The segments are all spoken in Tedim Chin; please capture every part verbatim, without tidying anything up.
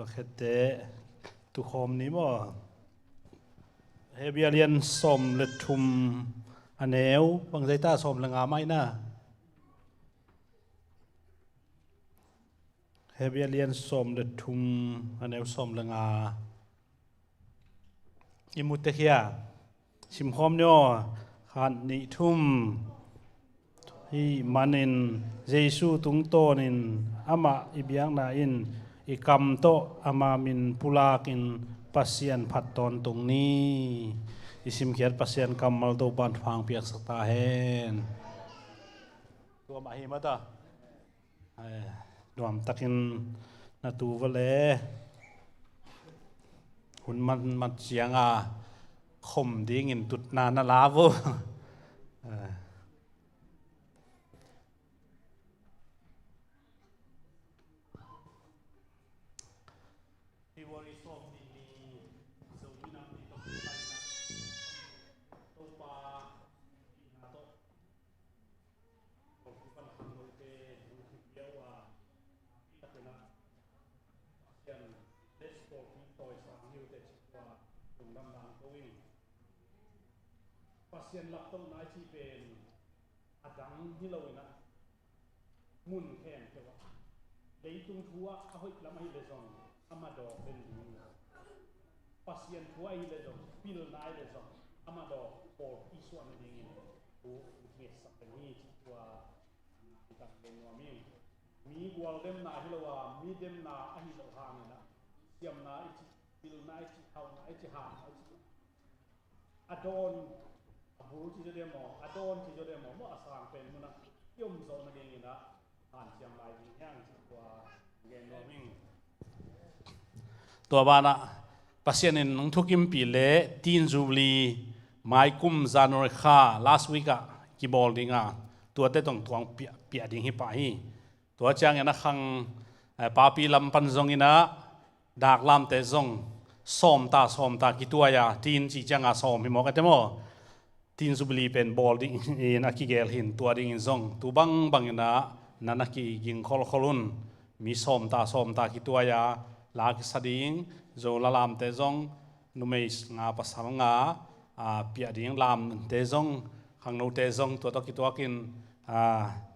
Tua khete tukhawm ni maw? Hebru a lian sawm le thum a neu bangzah ta, sawm le nga mah ina. Hebru a lian sawm le thum a neu sawm le nga. I mu tek hia? Simkhawm ni aw. Khat, nih, thum. Hih manin Jesu tungtawnin amah i biakna in i kam tawh ama min pulakin Pasian phat tawntung ni. I simkhiat Pasian kammal Topan thupha piaksak ta hen. Tua mah hi mata. Nuamtakin na tu vale. Hun man mat cianga khom dingin tutna na la vo. Pasian leh pawlpi tawisang hi uh teh ci tua lungdam dan ko in. Pasian laptohna i cih pen a dang hi lo in ah, mun khempeuh ah, leitung thu ah a hoih lam ahih leh zong a madawk den ding, Pasian thu ahih leh zong, pilna ahih leh zong a madawk pawlpi suahna dingin thu ngetsak den hi ci tua. Mi gual demna hi lo a, mi demna ahi lo hangin ah, siamna i cih, pilna i cih, hauhna i cih, hauhna i cih, a dawn, a bul ci zaw ding maw, a dawn ci zaw ding maw, maw a sang pen mun ah i om zawh nadingin ah hanciam lai ding hi hang ci tua gen nuam ing. Tua banah Pasian in hong thukimpih leh Teen Jubilee mai kum January kha last week ah kibawl ding a, tuate tawh tuang piah, piah ding hi pah hi. Tua ciangin a khang, eh, papi lam pan zongin ah daklamte zong sawmta sawmta kituai a, teen cih cianga sawm hi mawk a te maw? Teen Jubilee pen bawl dingin a kigel hi in, tua dingin zong tu bangbangin ah na na kiging kholkhol un. Mi sawmta sawmta kituai a la kisa ding, Zo lalamte zong numei nga pasal nga, a, piah ding lamte zong, khangnote zong tua tawh kituakin, a,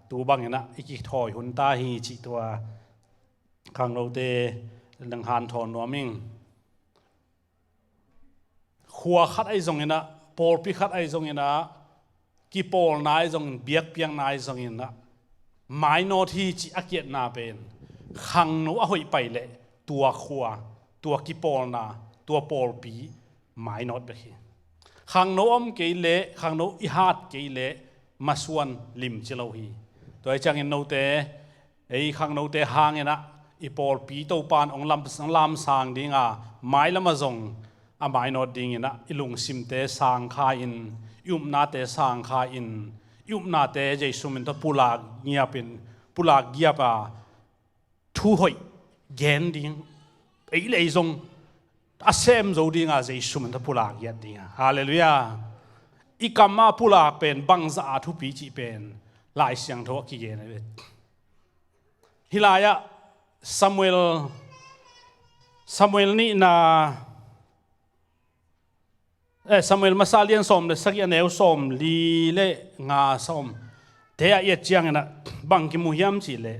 tu bangin ah i kithawi hun ta hi cih tua khangnote leng hanthawn nuam ing. Khua khat ahi zongin ah, pawlpi khat ahi zongin ah, kipawlna ahi zongin, biakpiakna ahi zongin ah, mainawt hi cih a kiatna pen khangno a hoih pai leh tua khua, tua kipawlna, tua pawlpi mainawt bek hi. Khangno om kei leh, khangno i hat kei leh masuan limci lo hi. Tua hi ciangin note, ei khangnote hangin ah i pawlpi Topan hong lam, hong lamsang ding a, mailam ah zong a mainawt dingin ah i lungsimte sangkha in, i upnate sangkha in, i upnate Jesu min tawh pulak ngiap in, pulak giap a, thu hoih gen ding, ei leh ei zong a sem zo ding a, Jesu min tawh pulak giat ding a. Halleluiah. I kam a pulak pen bangzah a thupi cih pen Lai Siangtho a kigen a hi. Hih lai-ah Samuel, Samuel nihna, eh, Samuel masa lian sawm le sagih a neu sawm li le nga sawm te ah i et ciangin ah bang kimu hiam cih leh,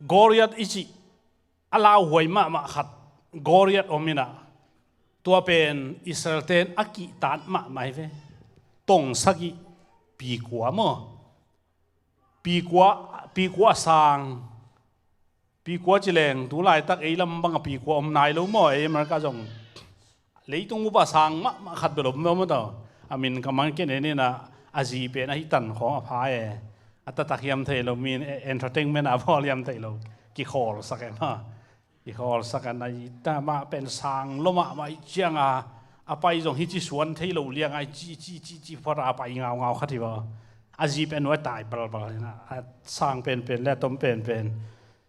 Goliath i cih a lauhuai mahmah khat Goliath om in ah, tua pen Israel-te in a kihtak mahmah hi ve. Tong sagih, pi kua maw? Pi kua, pi kua a sang, pi kua ci leng, tu laitak ei lam bang a pi kua om nai lo maw, ei America zong. Leitung bup a sang mahmah khat bel om maw, maw tawh. A min ka mang kei ning in ah, a zi pen ahi tan khawng a pha e. A taktak hiam thei lo, mi in entertainment a bawl hiam thei lo. Kikhawlsak e maw. Kikhawlsak a na i ta mah pen sang lua mahmah i ciang a, a pai zong hi ci suan thei lo liang a i ci, ci, ci, ci phuat a pai ngaungau khat hi va. A zi pen nuai tai balbal hi na, a sang penpen le a tom penpen.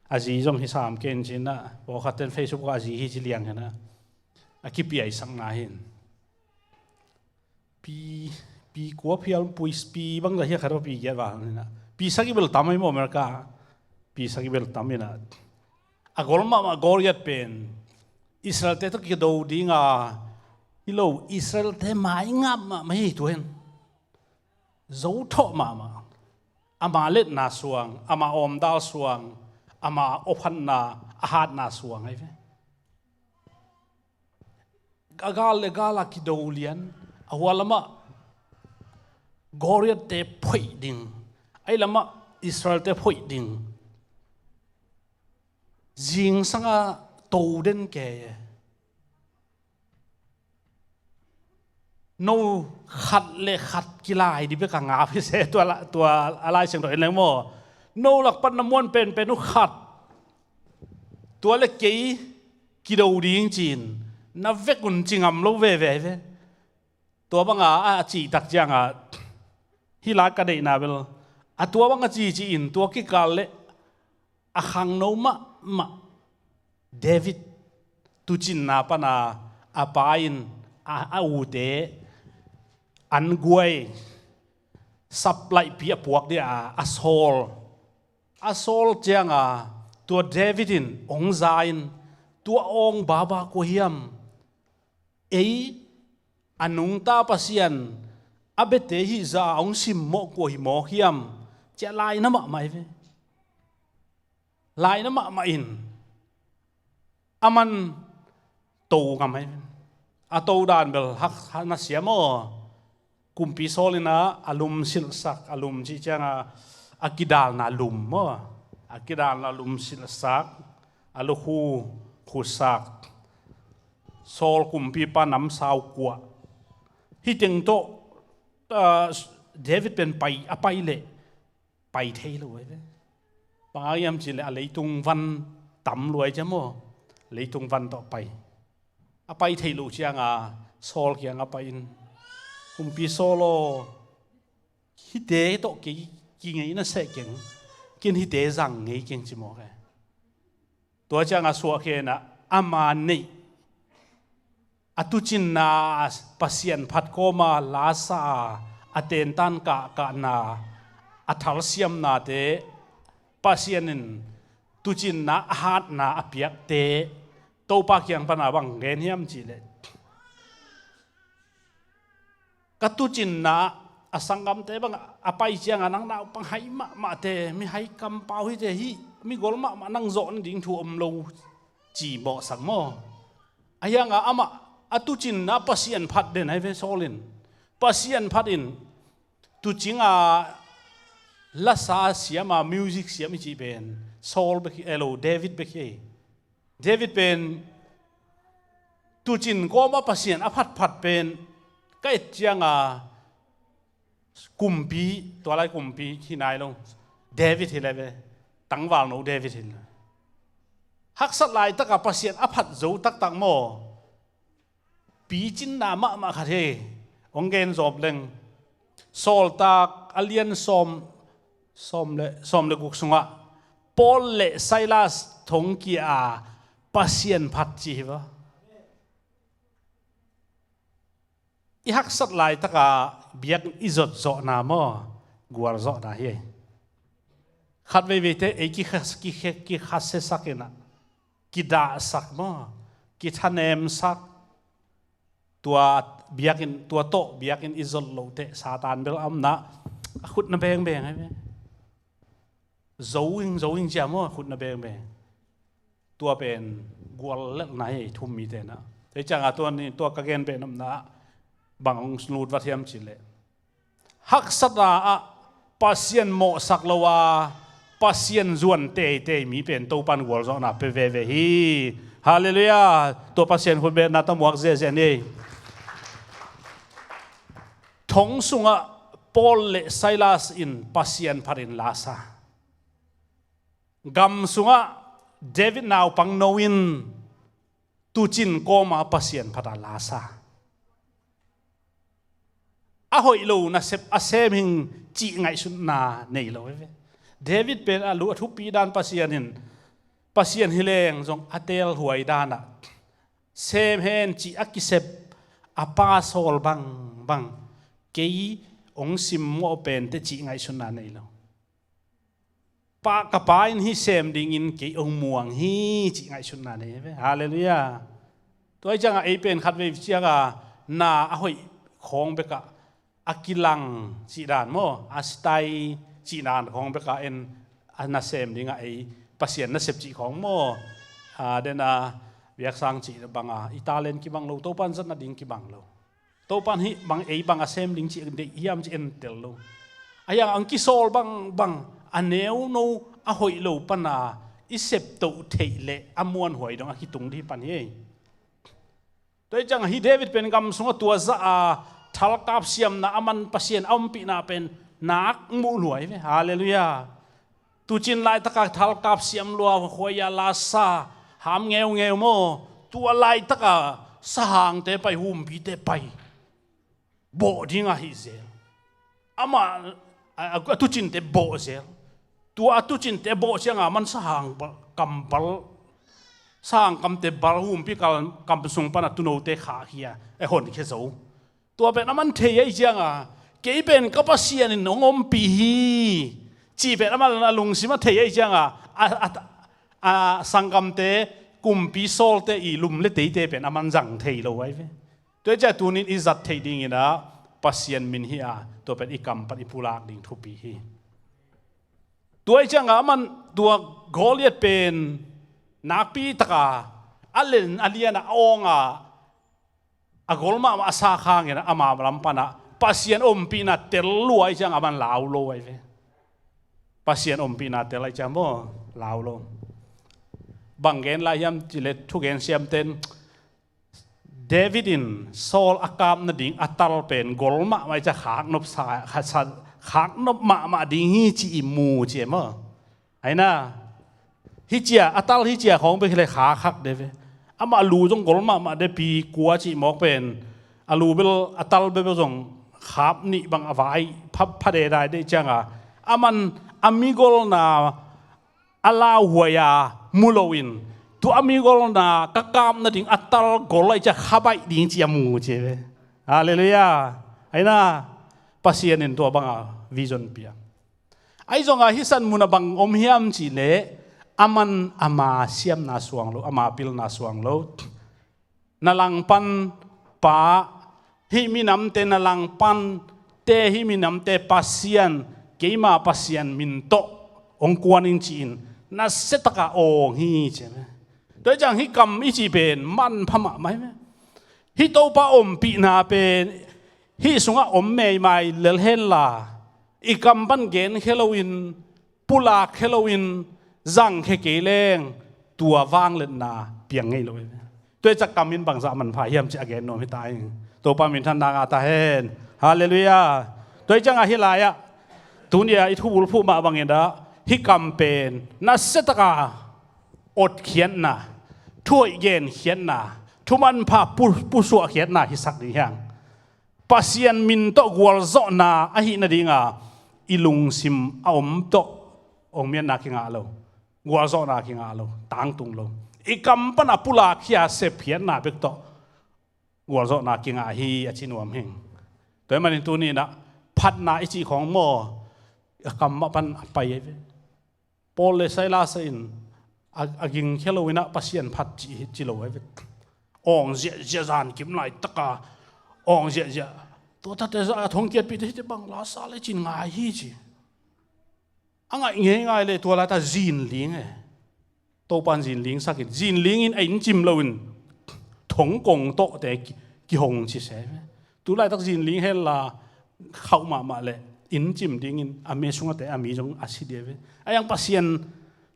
A zi zong hi sam ken ci na, pawlkhat ten Facebook ah a zi hi ci liang hi na. A kipiaisakna hi. Pi, pi kua phial pui, pi bang za hia khat pi giat va ni na. Pi sagih bel tam hi maw America. Pi sagih bel tam hi na. A gol mahmah Goliath pen Israelte tawh kido dinga hi lo, Israelte mai ngap mahmah hi. Tua hin zo thawh mahmah. Ama letna suang, ama awmdal suang, ama awphatna, a hatna suang ahi ve. A gal le gal a kido lian, a hua lamah Goliathte phoih ding, ahi lamah Israelte phoih ding. Zingsanga to den kei e. No khat le khat kilai dih bek a ngap hi se, tua la, tua a Lai Siangtho en leng maw. No lak pan na muan penpen uh khat, tua le kei kido ding ci-in na vek un ci ngam lo veve ve. Tua banga a cihtak cianga hih lai ka deihna bel, a tua banga cici-in tua kikal le a khangno mahmah David tuucinna pana a pa in a, a ute an guai saplaihpi a puak dia a sawl, a sawl cianga tua David in hong za in, tua awng baba kua hiam? Ei a nungta Pasian a biate hih za a hong simmawh kua hi mawk hiam? Ciah laina mahmah hi ve. Laina mahmah in a man to ngam hi ve. A to dan bel hak, hak na siam aw. Kumpi Saul in a lum silhsak, a lum cih cianga a kidalna lum maw, a kidalna lum silhsak, a lukhu khusak. Saul kumpipa namsau kuah. Hih teng tawh, ah, David pen pai, a pai leh pai thei lo ahi ve. Bang hang hiam cih leh a leitung van tam lua hi ciam aw. Leitung van tawh pai. A pai theih loh cianga Saul kiangah pai in, Kumpi Saul aw, hihte tawh kei kingei na seh keng, ken hihte zang ngei keng, ci mawk e. Tua cianga suahkhenah ama neih a tuucinna Pasian phat kawma lasa a, a tentan kahkahna, a thalsiamnate Pasian in tuucinna a hatna a piakte Topa kiang pana bang gen hiam cih leh, ka tuucinna a sanggamte bang a pai cianga nang naupang hai mahmahte, mi hai kampau hite, hih mi gol mahmah nang zawh nading thu om lo, ci mawhsak maw. A hianga amah a tuucinna Pasian phat den ahi ve Saul in. Pasian phat in tuucinga lasa siama music siam i cih pen Saul bek hi, elo, David bek hi. David pen tuucin kawma Pasian a phatphat pen ka et cianga kumpi, tua lai kumpi hi nai lo, David hi le ve, tangvalno David hi le. Haksat laitaka Pasian a phat zo taktak maw. Picinna mahmah khat hi. Hong gen zawp leng, Sawltak a lian sawm, sawm le, sawm le guk sungah Paul le Silas thongkia a Pasian phat ci hi va. I haksat laitaka biakinn i zotzawhna maw, gualzawhna hi. Khat veiveite ei kikha, kikhe, kikhasiasak inah, kidahsak maw, kithanemsak. Tua biakinn, tua tawh biakinn i zot loh teh Satan bel a omna, a khutna bengbeng ahi ve. Zo ing, zo ing cia maw, a khutna bengbeng. Tua pen guallelhna hi, thum mite na. Tei cianga tua ni, tua ka gen pen omna bang hong lut vat hiam cih leh, haksatna ah Pasian mawhsak lo a, Pasian zuan teitei mi pen Topan gualzawhna pia veve hi. Halleluiah. Tua Pasian khut betna tawh muak zenzen hi. Thong sungah Paul le Silas in Pasian phat in lasa. Gam sungah David naupangno in tuucin kawma Pasian phat a lasa. A hoih lo nasep a sem hing cih ngaihsutna nei lo hi ve. David pen a lu a thupi dan Pasian in, Pasian hi leng zong a teelhuai danah sem hen cih a kisep a pa Saul bangbang, kei hong simmawh pen teh cih ngaihsutna nei lo. pa, ka pa in hih sem dingin kei hong muang hi, cih ngaihsutna nei ve. Halleluiah. Tua hi ciangah ei pen khatvei ciangah na a hoih khawng bekah a kilang cih dan maw, a style cih dan khawng bekah en a nasem dingah ei Pasian nasep cih khawng maw. A, den a biaksang cih banga i talent kibang lo, Topan zatna ding kibang lo. Topan hih bang ei bang a sem ding cih deih hiam cih entel lo. A hiang ang kisawl bangbang a neuno a hoih lo pana i septoh theih leh a muanhuai dong a kitung dih pan hi ei. Tua hi ciangah hih David pen gam sungah tua zah a thalkap siamna a man Pasian a ompihna pen nak muh luai ve. Halleluiah. Tucin laitaka thalkap siam lua, khuaia lasa ham ngeungeu maw. Tua laitaka sahangte pai, humpite pai, bawh dingah hih zel. Amah a, a, a tucinte bawh zel. Tua a tucinte bawh cianga man sahang bal, kam bal, sahang kamte bal, humpi kal, kam sung pana tunote khahkhia, e, honkhia zo. Tua pen a man thei ahi cianga, kei pen ka Pasian in hong ompih hi, cih pen a man a lungsim a thei ahi cianga, a, a, a sanggamte, kumpi sawlte i lum le teite pen a man zang thei lo ahi ve. Tua hi ciah tunin i zat theih dinginah Pasian min hi a, tua pen i kam pan i pulak ding thupi hi. Tua hi ciangah a man tua Goliath pen nakpi taka a len a lianah a awnga a gol mahmah a sak hanginah ama lam panah Pasian ompihna tel lua ahi ciangah a man lau lo ahi ve. Pasian ompihna tel ahi ciang maw, lau lo. Bang gen lai hiam cileh thugen siamten David in Saul a kap nading a tal pen gol mahmah i ca khaknop sa, sa, khaknop mahmah ding hi ci i mu ci e maw. Aina, hi cia, a tal hi cia khawng bek hi le kha khak de ve. Amah lu zong gol mahmah de pi kua cih mawk pen a lu bel a tal bebel zong khap nih bang a vai pha, pha de dai de cianga a man a migolna a lauhuai a mu loin, tua a migolna ka kap nading a tal gol ahi cia khabaih ding ci a mu ci ve. Halleluiah. Aina, Pasian in tua banga vision pia. Ahi zonga hih san muna bang om hiam cihleh a man ama siamna suang lo, ama pilna suang lo. Na langpan pa, hih minamte na langpante, hih minamte Pasian, keima Pasian min tawh hong kuan in ci-in nasiataka awng hi ci. Tua hi ciang hih kam i cih pen manpha mahmah hi ve. Hih Topa ompihna pen hih sungah om meimai lel henla, i kam pan genkhia loin, pulakkhia loin, zangkhia kei leng tua vangliatna piang ngei lo hi. Tua hi ciah kam in bangzah manpha hiam cih a gen nuam hi ta ing. Topa minthanna ngah ta hen. Halleluiah. Tua hi ciangah hih lai-ah tuni-a i thubulphuh mah bangin ah hih kam pen nasiataka otkhiatna, thuhoih genkhiatna, thumanpha pu, pusuahkhiatna hisak ding hiang. Pasian min tawh gualzawhna ahih nadinga i lungsim a om tawh hong miatna kingah lo, gualzawhna kingah lo, tangtung lo. I kam pana pulakkhia sepkhiatna bek tawh gualzawhna kingah hi a ci nuam hing. Tua hi manin tuni inah phatna i cih khawng maw, a kam mah pan a pai ahi ve. Paul le Silas in a, a gingkhia loinah Pasian phat ci, ci lo ahi ve. Awng ziahziah, zankim laitaka awng ziahziah. Tua tate a thongkiatpihte hihte bang lasa le cin ngai hi ci. A ngaih ngeingai le tua laita zinling e. Topan zinling sakin, zinlingin a inncim loin thongkong tawhte ki, kihong ci se ve. Tu laitak zinling henla khauh mahmah le inncim dingin a me sungate a mi zong a si dia ve. A yang Pasian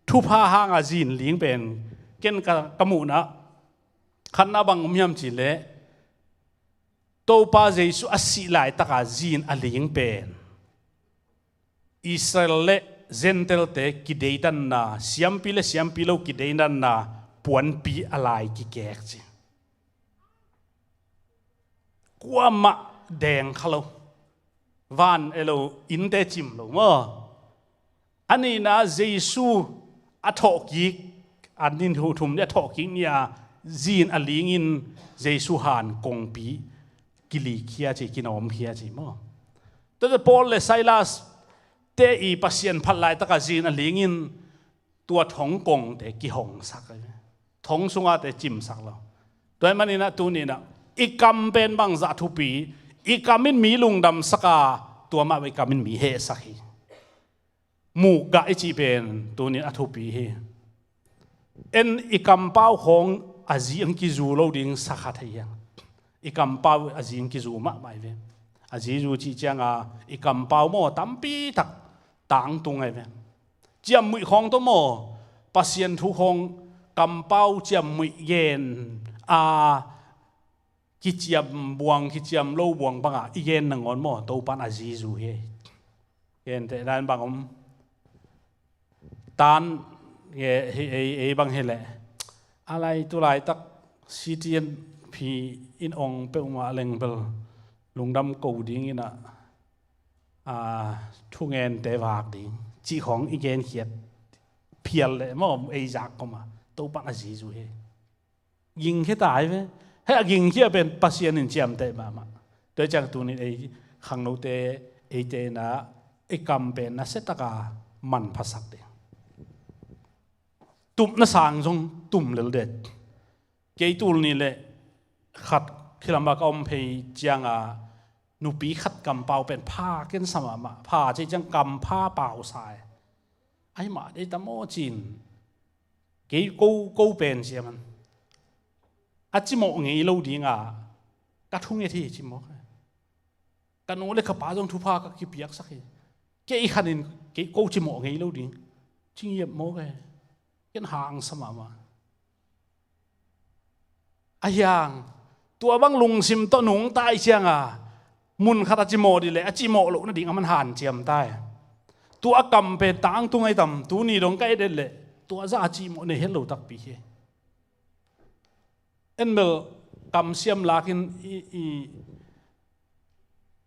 thupha hanga zinling pen ken ka, ka muhna khatna bang om hiam cihleh Topa Jesu a sih laitaka zin a ling pen Israel le Gentile-te kideidanna, siampi le siampi lo kideidanna puanpi a lai kikek ci. Kuamah deng kha lo, van elo, innte cim lo maw. A nihna Jesu a thawhkik, a ni thum ni a thawhkik ni-a zin a lingin Jesu han kongpi kilikhia ci, kinawmkhia ci maw. Tua Paul le Silas te i Pasian phat laitaka zin a lingin tua thongkongte kihongsak, thong sungate cimsak lo. Tua ahih maninah tuninah i kam pen bangzah thupi, i kam in mi lungdamsaka tua mah i kam in mi hehsak hi. Mukgah i cih pen tunin a thupi hi. En i kampau khawng a zi ang kizu lo ding sakha thei hiang. I kampau a zi ang kizu mahmah hi ve. A zi zu cih cianga i kampau maw tampi tak tangtung ahi ve. Ciammuih khawng tawh maw, Pasian thu khawng kampau ciammuih gen a kiciam buang kiciam lo buang bangah i gen nangawn maw Topan a zi zu hi. Genteh dan bang om tan ei bang hileh a lai tu laitak sitian phi in ong peuhmah lengbel lungdam ko dinginah thungente vak ding cih khawng i genkhiat phial leh maw ei zak koma Topan a zi zu hi. Gingkhia ta hi ve. Hei a gingkhia pen Pasian in ciamteh mahmah. Tua ciang tunin ei khangnote eite inah i kam pen nasiataka manphasak ding. Tupna sang zong tum lel det. Kei tul nih le khat khilama ka om phei cianga nupi khat kampau pen pha ken sa mahmah. Pha cih ciang kampha pau sa e. Ai mah dei ta maw cin. Kei ko ko pen siaman a cimawh ngei lo dinga ka thunget hi cimawh. Ka nu le ka pa zong thupha ka kipiaksak hi. Kei khanin kei ko cimawh ngei lo ding cingiap mawk e. Ken hangsa mahmah. A hiang tua bang lungsim tawh nungta i cianga mun khat a cimawh dih le a cimawh loh nading a man hanciam ta e. Tua a kam pen tangtung ai tam tuni dong ka et et le tua za a cimawh nei het lo takpi hi. Enbel kamsiam lakin i, i,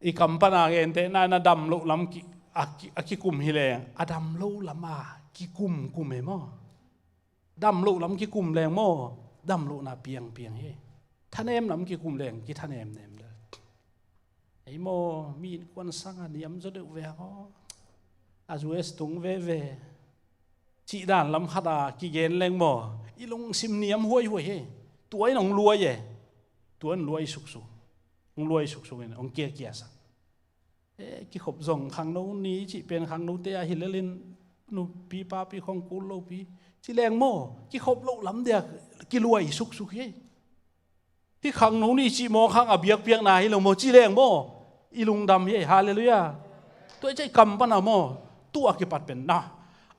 i kam pana gente na na dam loh lam ki, a, ki, a kikum hi leng a dam loh lam a kikum kum e maw? Dam loh lam kikum leng maw? Dam lohna piangpiang hi. Thanem lam kikum leng kithanem nem le. Ei maw mi in kuan sanga niam zaw deuh ve a maw? A U S tung veve. Cih dan lam khata kigen leng maw i lungsim niam huaihuai hi. Tua in hong luai e. Tua in luai suksuk. Hong luai suksuk in hong kiakiasak. E kikhop zong khangno ni cih pen khangnote a hi lelin nupi papi khong kul lopi ci leng maw kikhop loh lam dia kiluai suksuk hi. Hih khangno ni cih maw khang a biakpiakna hi lo maw ci leng maw i lungdam hi. Halleluiah. Tua i cai kam pana maw tua kipat pen na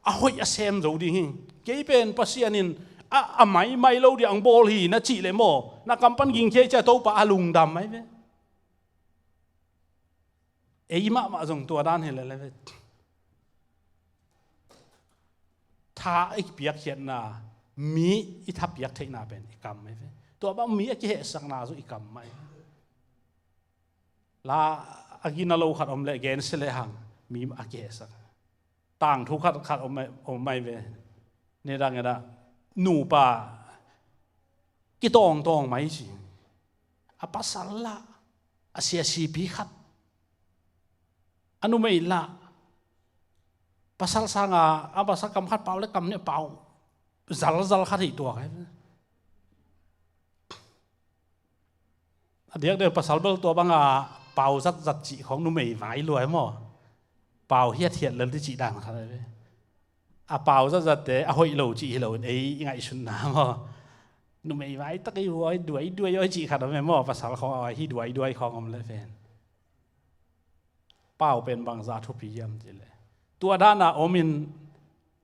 a hoih a sem zo ding hi. Kei pen Pasian in a, a maimai lo dih ang bawl hi na cih le maw na kam pan gingkhia i cia Topa a lungdam mai ve. Ei mahmah zong tua dan hi lele ve. Tha i piakkhiatna mi i tha piak theihna pen i kam mai ve. Tua bang mi a kihehsakna zu i kam mai ve. La a gina lo khat om le gensia le hang mi a kihehsak. Tangthu khat khat om mai, om mai ve. Nidang ina nupa kitawngtawng mai ci. A pasal lah a siasipi khat a numei lah pasal sanga a pasal kam khat pau le kam nih pau zalzal khat hi tua kai. A diakdiak pasal bel tua banga pau zatzat cih khong numei vai luai maw? Pau hiathiat lel ti cih dan khat a ve. A pau zatzatte a hoih lo cih hi loin ei i ngaihsutna maw? Numei vai tak i huai duai duai oi cih khat a ve maw? Pasal khong a hi duai duai khong om le pen. Pau pen bangza thupi hiam cih le tua dana omin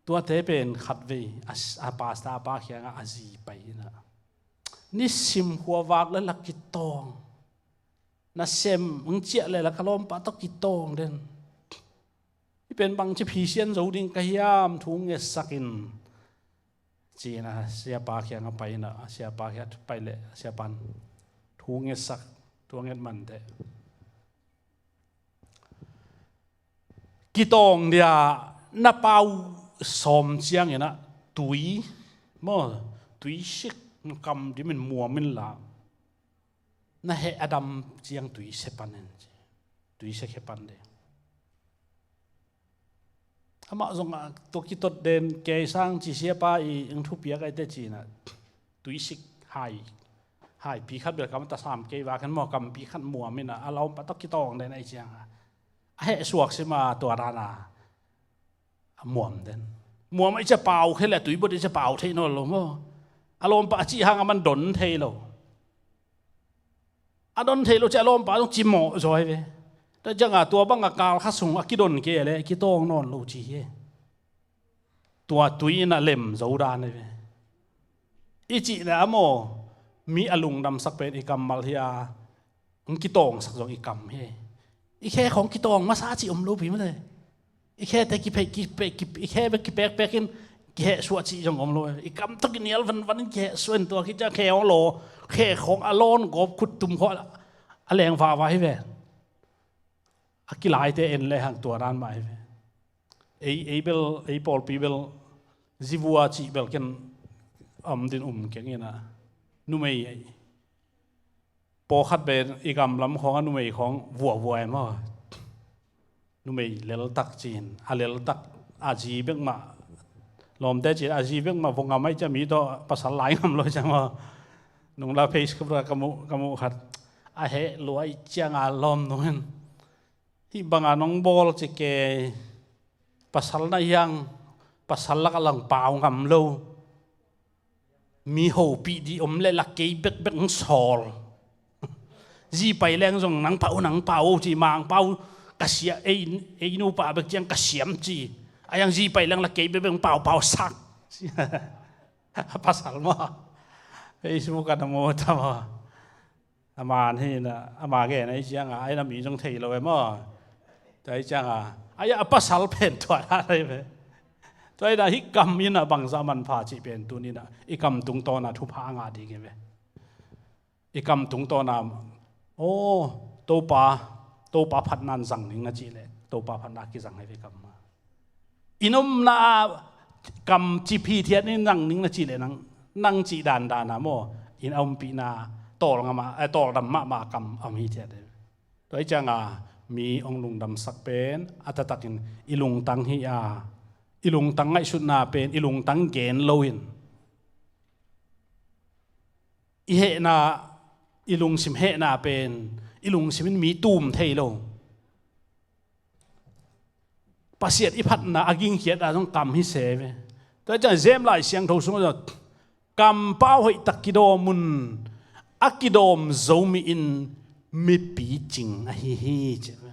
tuate pen khatvei a, a pasta a pa khianga a zi pai ina nisim khuavak le la kitawng. Nasem hong ciah le la ka lawmpa tawh kitawng den. Hi pen bangci phisian zo ding ka hiam thu ngetsakin. Cina siapa khianga pai ina siapa khia pai le siapan thu ngetsak thu nget mante. Kitawng dia na pau sawm ciangina tui maw tui sik kam dimin muamin la na heh a dam ciang tui se panin tui se khe pan de. Amah zong a tua kitot den kei sang ci siapa i eng thupiak aite cina. Tuisik hai, haipi khat bel kam a tasam kei va khen maw, kampi khat muam ina a lawmpa tawh kitawng den ahi cianga a heh suak sima tua dana a muam den. Muam ahi cia pau khe le tuibot ahi cia pau thei nawn lo maw? A lawmpa a cih hang a man don thei lo. A don thei lo cia a lawmpa zong cimawh zaw hi ve. Tua cianga tua banga kal kha sung a kidon kei le kitawng nawn lo ci hi. Tua tui ina lem zo dan hi ve. I cihna a maw, mi a lungdamsak pen i kammal hi a, hong kitawngsak zong i kam hi. I khe khong kitawng masa cih om lo pi mate. I khete kipe, kipe, kipe, i khe bek kipekpek in kihehsuah cih zong om lo. I kam tawh kinial vanvan in kihehsuah in tua khit ciang khe hong lo, khe khong a lawn gawp khut tum khong a leng vava hi ve. A kilaite en le hang tua dan mah hi ve. Ei, ei bel, ei pawlpi bel zivua cih bel ken om din um keng ina numei ei. Pawlkhat pen i gamlam khawng a numei khawng vuavua em aw. Numei leltak cin a leltak a zi bek mah lawmte cin a zi bek mah vua ngam ahi cia mi tawh pasal lai ngam lo cia maw. Nungla Facebook ka muh, ka muh khat a heh luai cianga lawm nungin hih banga nong bawl ci kei pasal na hiang pasal lak a lang pau ngam lo. Mi hopih dih om le la kei bekbek hong sawl. Zi pai leng zong nang pau nang pau ci mang pau ka sia ei, ei nupa bek ciang ka siam ci. A yang zi pai leng la kei bekbek hong pau pau sak. A pasal maw? Facebook a na maw ta maw? A man hi na a ma gen ahi cianga ai na mi zong thei lo em aw. Tua ahi cianga ai a pasal pen tua na lai ve. Tua ahi na hih kam ina bangzah manpha cih pen tunina i kam tungtawna thupha a ngah ding hi ve. I kam tungtawna aw Topa, Topa phatna in zang ning na cih leh Topa phatna kizang hi ve kam. I nomna ah kam cip hithiat in zang ning na cih leh nang, nang cih dandana maw in a umpihna tawlngam ah, eh, tawldam mahmah kam a um hithiat hi. Tua ahi cianga mi hong lungdamsak pen a taktakin i lungtang hi a, i lungtang ngaihsutna pen i lungtang gen loin i hehna, i lungsim hehna pen i lungsim in mi tum thei lo. Pasian i phatna a gingkhiat a zong kam hi se ve. Tua ciang James Lai Siangtho sungah zong kampau hoihtak kidawm un, a kidawm Zomi in mipi cing ahi hi ci ve.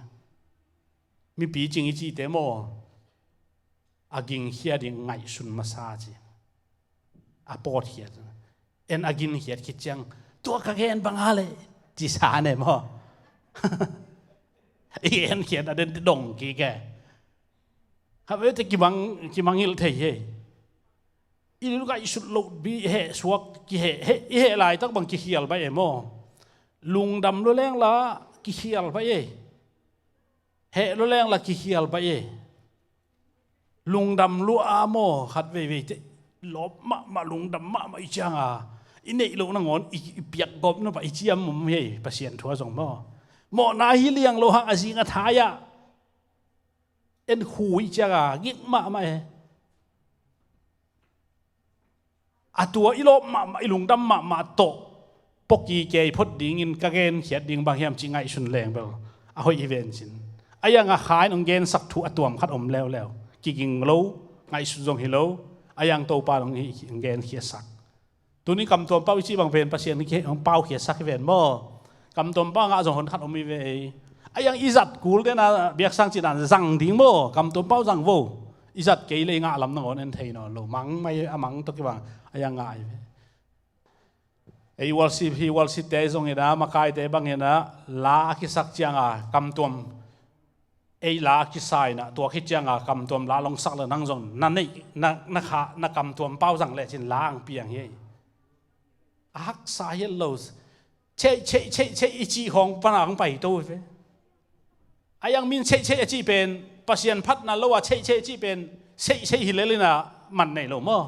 Mipi cing i cihte maw a gingkhia ding ngaihsun masa ci. A pawtkhiat en a ginkhiat khit ciang tua ka gen banga le ci sa ne maw? I genkhiat a den dong kik e. Khatvei te kimang, kimangngilh thei hi. I ngaihsut loh bi heh suak kiheh, heh, i heh laitak bang kikhial baih e maw? Lungdam lua leng la kikhial baih e. Heh lua leng la kikhial baih e. Lungdam lua a maw khat veivei te lawp mahmah lungdam mahmah i cianga i neih loh nangawn i, i piak gawp nop ah i ciam om hi. Pasian thu a zong maw mawhna hi liang lo hang a zing a thai ah en khu i cianga gik mahmah e. A tua i lawp mahmah, i lungdam mahmah tawh pawki kei phot dingin ka genkhiat ding bang hiam cih ngaihsun leng bel a hoih hi vencin. A ianga kha in hong gensak thu a tuam khat om leuleu. Kiging lo, ngaihsun zong hi lo, a iang Topa hong hi, hong genkhiatsak. Tuni kamtuam pau i cih bang pen Pasian hong paukhiatsak hi ven maw? Kamtuam pau ngah zong hon khat om hi ve ei. A iang i zat kul dena biaksang cih dan zang ding maw? Kamtuam pau zang vo. I zat kei le i ngah lam nangawn en thei nawn lo. Mang mai a mang tawh kibang a iang ngah hi ve. Ei worship hi worship te zong ina makaite bang ina la a kisak cianga kamtuam ei la a kisa ina tua khit cianga kamtuam la longsak le nang zong na neih na, na kha na kamtuam pau zang lecin la ang piang hi. A haksa hial lo. Cheih cheih cheih cheih i cih khawng pana ang pai to ve. A iang min cheih cheih a cih pen Pasian phatna lo a cheih cheih a cih pen cheih cheih hi lelina man nei lo maw?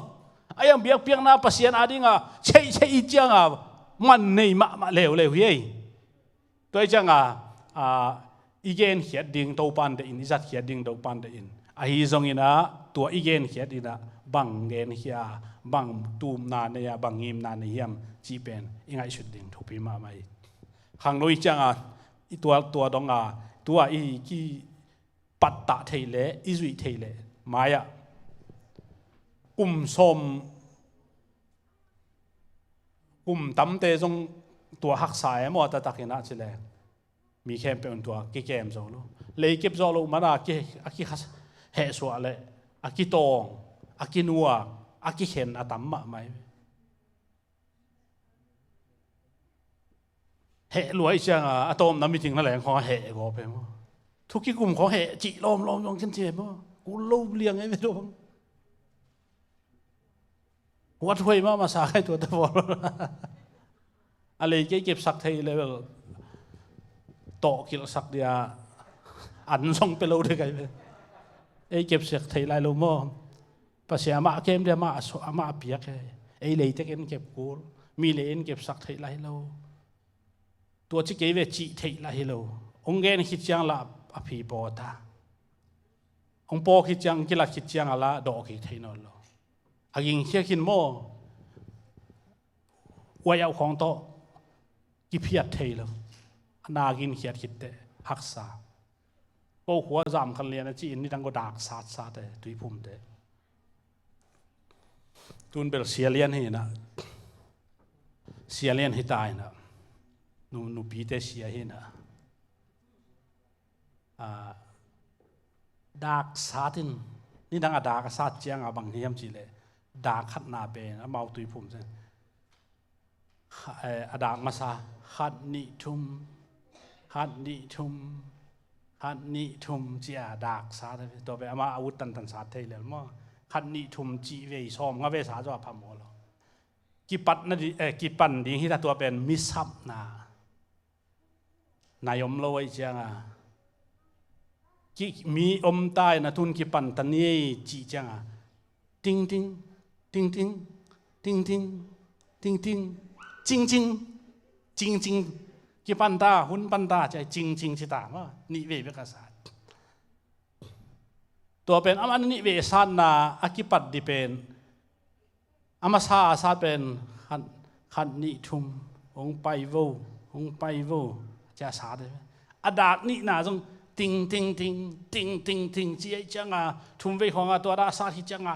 A iang biakpiakna Pasian a dinga cheih cheih i cianga man nei mahmah leuleu hi ei. Tua i cianga a, i genkhiat ding Topan deih in, i zatkhiat ding Topan deih in. Ahi zongin ah tua i genkhiat in ah bang genkhia, bang tumna nei a, bang ngimna nei hiam cih pen i ngaihsut ding thupi mahmah hi. Khangno i ciangah i tual tua dongah tua i kipattah theih leh i zuih theih leh mai-ah kum sawm, kum tamte zong tua haksa e maw, a taktakin ah ci leh mi khempeuh in tua kikem zo lo. Leikep zawh loh mana a ki, a kihehsuah leh a kitawng, a kinuak, a kikhen a tam mahmah hi. Heh lua i ciangah a tawmna meeting na leng khawng a heh gawp hi maw? Thu kikum khawng heh cih lawmlawm zong ken ci hi maw? Kul lo liang e ve lo bang. Huathuai mahmah sa kai tua ta bawl. A lei kei kepsak thei level tawh kilhsak dia an zong pe lo de kai ve. Ei kepsak thei lai lo maw? Pasian amah kem dia amah a so, amah a piak he. Ei lei tek en kep kul. Mi lei en kepsak thei lai lo. Tua ci kei ve cih theih lah hi lo. Hong gen khit ciang lah a phi paw ta. Hong paw khit ciang, kila khit ciang a lah dawh kik thei nawn lo. A gingkhia khin maw? Uai auh khawng tawh kiphiat thei lo. A na ginkhiat khit teh haksa. Ko khua zam khan lian a ci-in nidang ko dak satsat e, tuiphumte. Tun bel sia lian hi na. Sia lian hi ta hi na. Nu, nupite sia hi na. A, dak sat in, nidang a dak a sat ciang a bang hiam cih leh dak khatna pen amau tuiphum zen. Kha-, eh, a dak masa khat nih thum, khat nih thum, khat nih thum ci a dak sat a ve. Tua pen amah a ut tantan sat thei lel maw? Khat nih thum cih vei sawm nga ve sa zaw a phamawh lo. Kipat na di, eh, kipan ding hi ta tua pen misapna. Nai om lo ahi cianga. Ki, mi om ta in a tun kipan ta ni ei cih cianga. Ting ting, ting ting, ting ting, ting ting, cing cing, cing cing. Kipan ta, hun pan ta, ciai cing cing ci ta, ma, nih vei bek a sat. Tua pen, amah nih vei satna, a kipat di pen. A masa a sat pen khat, khat nih thum, hong pai vo, hong pai vo, cia sat e. A dak nihna zong ting, ting, ting, ting, ting, ting, ci ei cianga, thum vei khawng a tua dak sat hi cianga,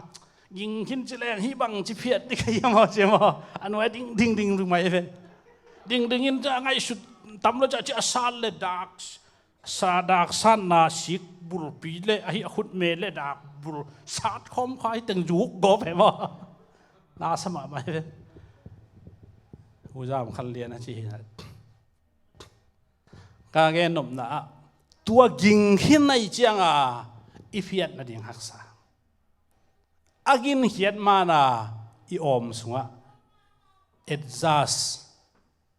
ging khin ci leng hih bang ci phiat ding ka hiam aw ci maw. A nuai ding, ding, ding, ding mai ve. Ding, ding in cia ngaihsut tam lo cia, cia sat le dak. Sa dak satna sik bulpi le ahi a khut me le dak bul sat khawm kha hi teng zuk gawp he maw? Na sa mahmah hi ve. Huzam khan lian a ci hi na. Ka gen nopna ah tua ging khin na i cianga i phiat nading haksa. A ginkhiat mana i awm sungah adjust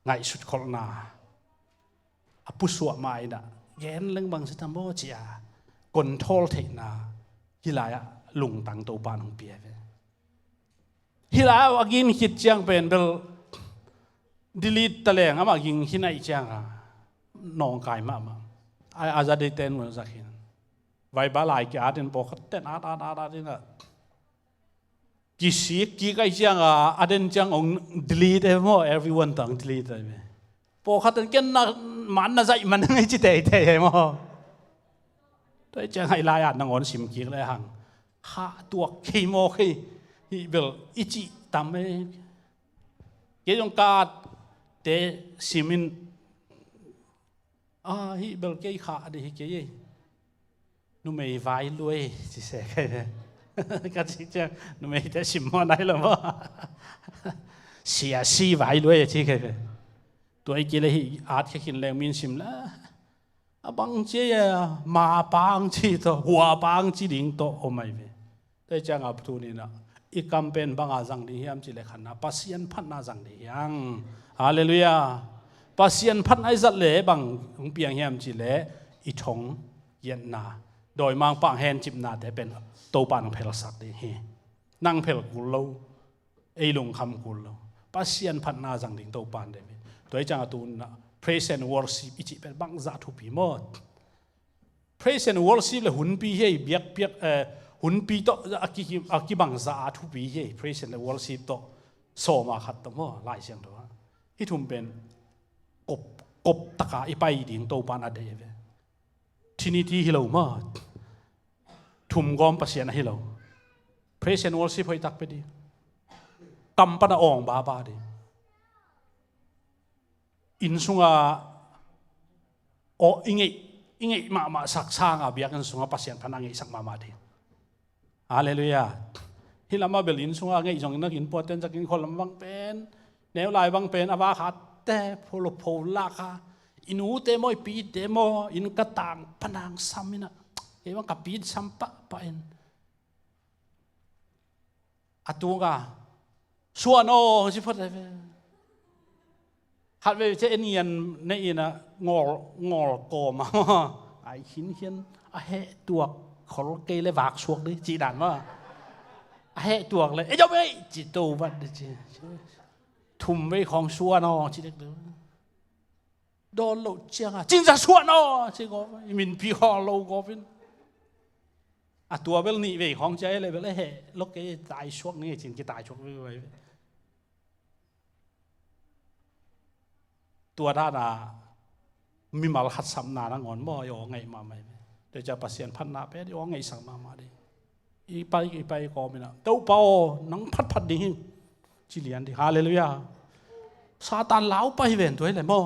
ngaihsut kholhna a pusuah mah inah gen leng bang si tam aw cia control theihna hi lai-ah lungtang Topa nong pia ve. Hi lai-ah a ging khit ciang pen bel delete ta leng amah ging hi naih cianga nawngkai mahmah. A, a za dei ten mun a za khin. Vai ba lai ki at in pawkhat ten at at at at inah kisik kik ai cianga a den ciang ong delete e maw, everyone tang delete ai ve. Pawkhat ten ken na man na zaih man ngai ci teitei e maw. Tua i ciang ai lai-ah nangawn sim kik le hang kha tuak kei maw kei hih bel i cih tam e. Kei zong ka atte simin a hih bel kei kha a dei hi kei ei. Numei vai luai ci se kai ve. Ka ci ciang numeite sim maw nai lo maw. Sia si vai luai ci kai ve. Tua i kile hi at khe khin leng min sim la. A bang ci a ma pang ci to hua pang ci ding to om ai ve. Tua i cianga puthu nina i kam pen banga zang ding hiam ci le khanna Pasian phatna zang ding hiang. Halleluiah. Pasian phatna i zat le bang hong piang hiam ci le i thong giatna dawimangpang hencipnate pen Topa nang phelsak ding hi. Nang phel kul lo. Ei lungkham kul lo. Pasian phatna zang ding Topa nang ding hi. Tua i cianga tuna praise and worship i cih pen bangzah thupi maw. Praise and worship le hunpi hi ei, biakpiak, eh, hunpi tawh a ki, a kibangza a thupi hi ei, praise and worship tawh, sawma khat tawh maw, Lai Siangtho ah. Hih thum pen kop, kop taka i pai ding Topan a deih ve. Trinity hi lo maw. Thumgawm Pasian ahi lo. Praise and worship hoihtak pia ding. Kam pan a awng baba ding. Inn sunga aw i ngeih, i ngeih mahmah sak sanga biakinn sunga Pasian phan a ngeihsak mahmah ding. Halleluiah. Hih lamah bel inn sunga ngeih zong na kin puaten zakin khol lam bang pen, neu lai bang pen, a va khatte pholo pho laka, i nute maw, i pite maw, inn ka tang panang sam ina, kei bang ka pit sam pahpah in. A tunga suan aw ci phot ai ve. Khat vei cia en ian ne ina ngawl, ngawl kawma ai khin khian a heh tuak khol kei le vak suak dih ci dan maw. A heh tuak le e jom ei ci to vat dih ci. Thum vei khawng suan aw ci dek deuh. Dawn loh cianga cinza suan aw ci gawp, i minpi hawl lo gawpin. A tua bel nih vei khawng cia e le bel e heh lo kei tai suak nge cin ki tai suak vei vei. Tua dana mimal hatsapna nangawn maw i aw ngaih mahmah hi. Tua cia Pasian phatna pen i aw ngaihsak mahmah ding. I pai, i pai kawmina Topa aw nang phatphat ding hi. Ci lian ding. Halleluiah. Satan lau pai hi ven tua hi le maw.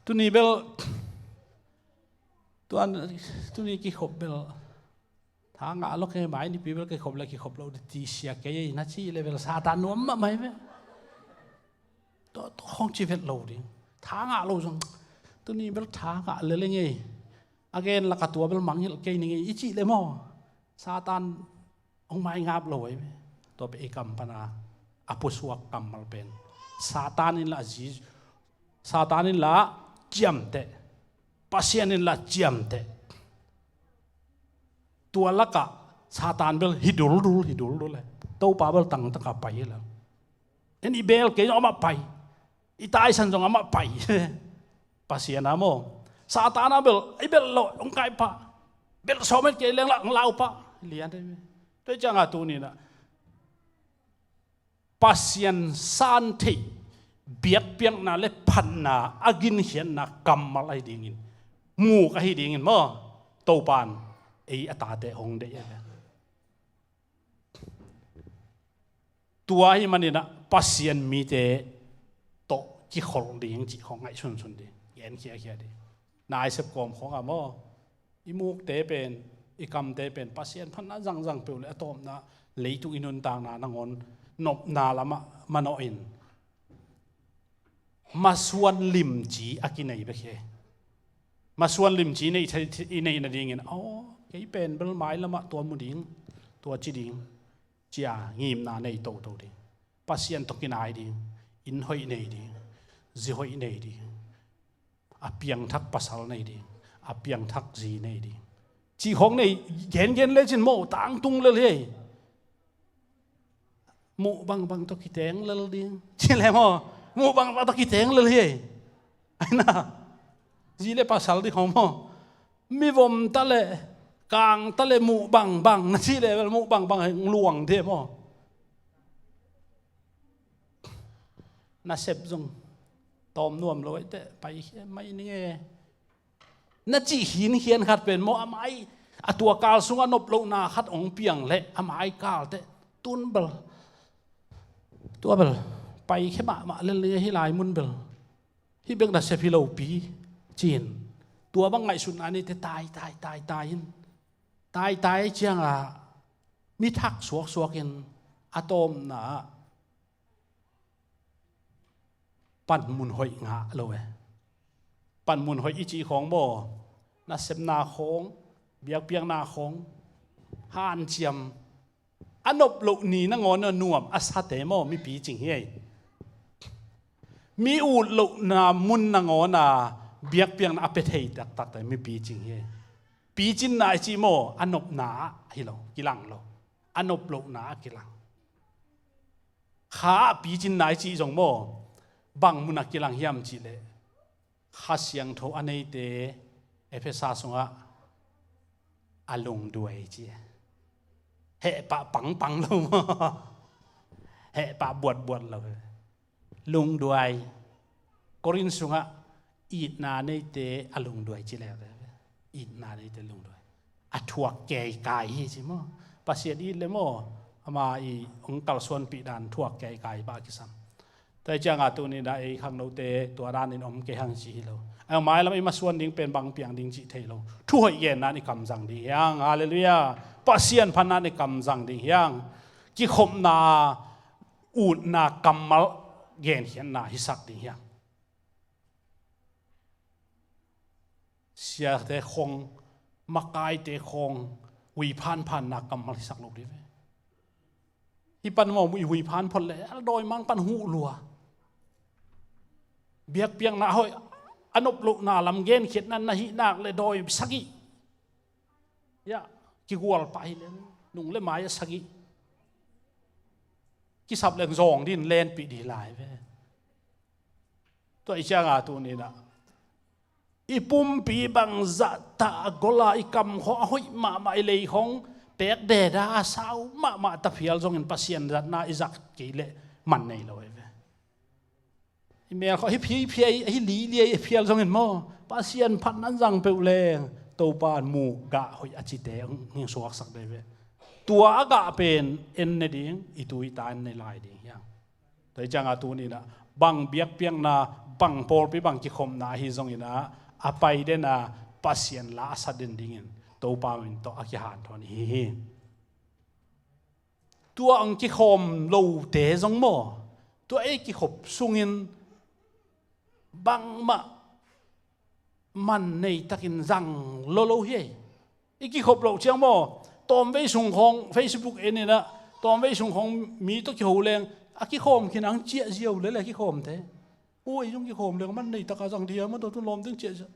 Tuni bel tuan, tuni kikhop bel tha ngah lo kei mai nipi bel kikhop le kikhop lo ti sia kei ei na ci le bel Satan nuam mahmah hi ve. Tua, tua hong ci vet lo ding. Tha ngah lo zong. Tuni bel tha ngah le le ngei. A gen laka tua bel mangngilh kei ni ngei i cih le maw. Satan hong maingap lo ei ve. Tua pe i kam pana a pusuak kammal pen Satan in la a zi, Satan in la ciamteh. Pasian in la ciamteh. Tua laka Satan bel hi duldul, hi duldul le Topa bel tangtaka pai hi la. En i bel kei zong amah pai. I taisan zong amah pai. Pasian a maw. Satan a bel i bel lo hong kai pah. Bel sawmet kei leng la hong lau pah. Lian dei ve. Tua cianga tunina Pasian san theih biakpiakna le phatna a ginkhiatna kammal ahi dingin, muk ahi dingin maw, Topan ei a tate hong deih a ve. Tua ahi maninah Pasian mite tawh kikholh ding cih khong ngaih sunsun ding, genkhiakhia ding. Naisep kawm khongah maw, i mukte pen, i kamte pen Pasian phatna zangzang peuh le a tawpna leitung i nuntakna nangawn nopna lamah manawh in masuan limci a kinei bek hi. Masuan limci i neih nadingin aw kei pen bel mailamah tua mu ding, tua ci ding, cia ngimna nei toto ding. Pasian tawh kinai ding, inn hoih nei ding, zi hoih nei ding, a piangthak pasal nei ding, a piangthak zi nei ding. Cih khawng nei gengen lecin maw tangtung lel hi. Muh bangbang tawh kiteng lel ding. Ci le maw, muh bangbang tawh kiteng lel hi. Aina zi le pasal ding khawng maw. Mivom ta le, kang ta le muh bangbang na ci le bel muh bangbang luang dih maw. Nasep zong tawm nuam lo aite pai khia mai ning e. Na cih khinkhian khat pen maw a mai a tua kal sungah nop lohna khat hong piang leh a mai kalte tun bel tua bel pai khia mahmah lel ning e hi lai mun bel. Hih bek nasep hi lopi cin tua bang ngaihsutna neite tai tai tai tai in tai tai cianga mi thak suaksuak in a tawmna ah panmun hoih ngah lo e. Panmun hoih i cih khawng maw, nasepna khawng, biakpiakna khawng, hanciam a nop loh ni nangawn a nuam a sate maw mi picing hi ei. Mi ut lohna mun nangawn a biakpiakna a pia thei taktakte mi picing hi ei. Picinna i cih maw a nopna ah hi lo, kilang lo. A nop lohna ah kilang. Kha ah picinna i cih zong maw bang mun a kilang hiam cih leh Kha Siangtho a neite Efesa sungah a lungduai ci. Hehpah pangpang lo maw? Hehpah buatbuat lo. Lungduai. Korin sungah itna neite a lungduai ci le. Itna neite lungduai. A thuak keikai hi ci maw? Pasian it le maw? Ama i hong kalsuanpih dan thuak keikai bah kisam. Tua hi cianga tuni-in ah ei khangnote tua danin om kei hang ci hi lo. A mailam i masuan ding pen bang piang ding cih thei lo. Thu hoih genna in i kam zang ding hi hang. Halleluiah. Pasian phatna in i kam zang ding hi hang. Kikhopna, utna, kammal genkhiatna hisak ding hi hang. Siate khong, makaite khong, hui phanphanna kammal hisak lo ding ve. Hih pan maw, i hui phan phot le a dawimang pan huh lua. Biakpiakna hoih a nop lohna lam genkhiatna na hih nak le dawi sagih. Ia, kigual pah hi le nung le mai a sagih. Kisap leng zawng din lenpih dih lai ve. Tua hi cianga tuni-in ah i pumpi bang zahta a gol a, i kam khong a hoih mahmah, i lei khong pek deda a sau mahmah ta phial zongin Pasian zatna i zak kei leh man nei lo hi ve. I mel khong hi phi phi a hi lili a hi phial zongin maw, Pasian phatna in zang peuh leng Topa in muh gah hoih a cite hong suaksak dih ve. Tua a gah pen en ne ding, i tu i ta en ne lai ding hi hang. Tua hi cianga tuni-in ah bang biakpiakna, bang pawlpi, bang kikhopna ahi zongin ah a pai den a Pasian la a sa den dingin Topa min tawh a kihanthawn i hi hi. Tua hong kikhawm lote zong maw, tua ei kikhop sungin bangmah man nei takin zang lolo hi. I kikhop loh ciang maw, tawmvei sung khawng Facebook en in ah, tawmvei sung khawng mi tawh kiho leng a kikhawm khin ang ciah ziau lel a kikhawmte. Ui, zong kikhawm leng man nei taka zang dih a, man tawh tun lawm ding ciah ziau.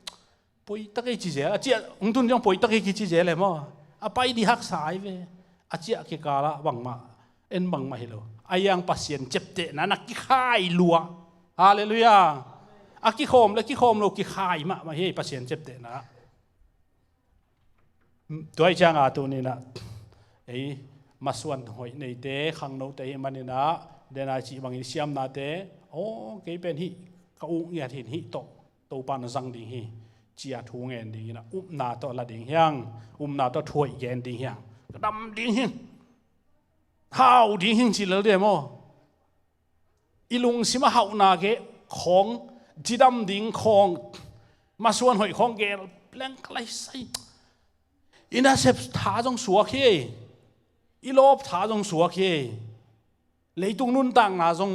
Poi tak ei ci zel a, ciah hong tun ciang poi tak ei kici zel e maw. A pai dih haksa ai ve. A ciah kikalah bangmah en bangmah hi lo. A iang Pasian ciaptehna na kikhai lua. Halleluiah. A kikhawm le kikhawm lo kikhai mahmah hi Pasian ciaptehna. Tua hi cianga tuni-in ah ei masuan hoih neite, khangnote hi manin ah, denai cih bangin siamnate, aw, kei pen hih ka uk ngiat hin hih tawh Topa na zang ding hi, ci-a thu ngen dingin ah upna tawh la ding hi hang. Upna tawh thu hoih gen ding hi hang. Ka dam ding hi, hau ding hi ci lel dih maw. I lungsim a hauhna gel khawng, cidam ding khawng, masuan hoih khawng gel leng ka lai sai. I nasep tha zong suak hi. I lawp tha zong suak hi. Leitung nuntakna zong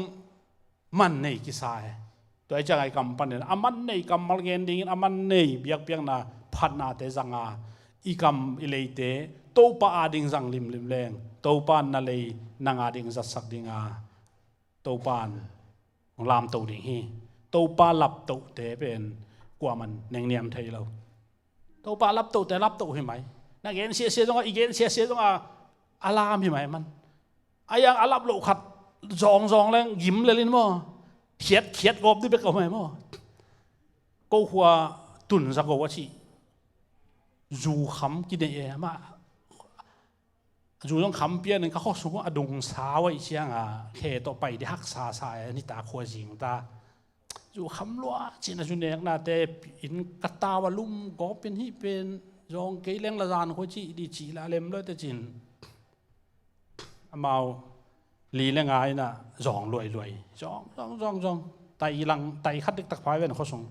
man nei kisa hi. Tua hi cianga i kam panin a man nei kammal gen dingin, a man nei biakpiakna phatnate zanga i kam i leite Topa ading zang limlim leng Topa in na lei nang ading zatsak dinga Topa in hong lamto ding hi. Topa laptohte pen kuaman nengniam thei lo. Topa laptohte laptoh hi mai. Na gen siasia zongah, i gen siasia zongah a lam hi mai man. A iang a lap loh khat zawngzawng leng gim lel in maw, khiatkhiat gawp dih bek a mai maw. Ko khua tun za go a cih zu kham kinei e mah. Zu zong kham pianin ka khuasung a dung sau ahih cianga khe tawh pai dih haksa sa e, nitak khua zing ta. Zu kham lua cin a zu neknate in ka tau a lum gawp in hih pen zawng kei leng la zan khua cih dih cih la lem lua te cin. Amau li le nga in ah zawng luailuai. Zawng, zawng, zawng, zawng. Tai lang, tai khat diktak phai ven khuasung.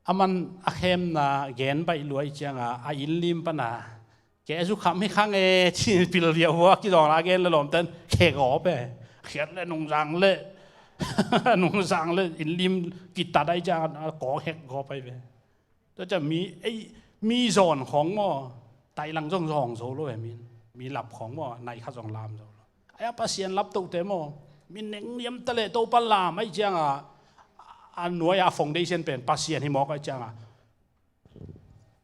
A man a khemna gen baih lua ahih cianga a inn lim pana, kei zu kham hi khang e, ci pil viau vua kizawng la gen le lawmten khe gawp e. Khiat le nungzang le, nungzang le inn lim kitat ahih cianga a kawk hek gawp ahi ve. Tua ciang mi, ei, mi zawn khawng maw, tai lang zong zawng zo lo e, mi, mi lap khawng maw, nai khat zong lam zo lo. Aia Pasian laptohte maw, mi nengniam ta leh Topa lam ahih cianga a nuai a foundation pen Pasian hi mawk ahih cianga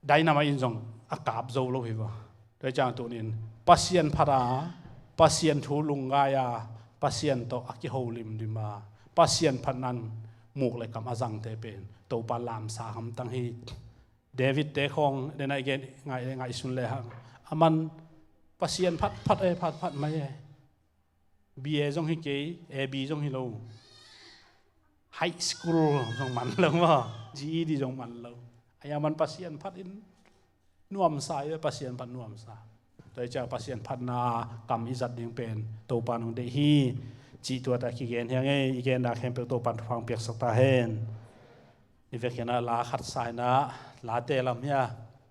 dynamite in zong a kap zo lo hi va. Tua ciang tunin Pasian phat a, Pasian thu lungngai a, Pasian tawh a kiho limlim a, Pasian phatna in muk le kam a zangte pen Topa lamsa hamtang hi. David te khawng dena i gen ngaih, ngaihsun le hang, aman Pasian phat phat e, phat phat mai e. B A zong hi kei, A B zong hi lo. High school zong man lo maw, G E D zong man lo. Ai aman Pasian phat in nuamsa i ve, Pasian phat nuamsa. Tua i ciang Pasian phatna kam i zat ding pen Topa nong deih hi. Cih tuate kigen hi ing e, i genna khempeuh Topa in thupha piaksak ta hen. I vekin a la khat sa in a, Late lam hi a,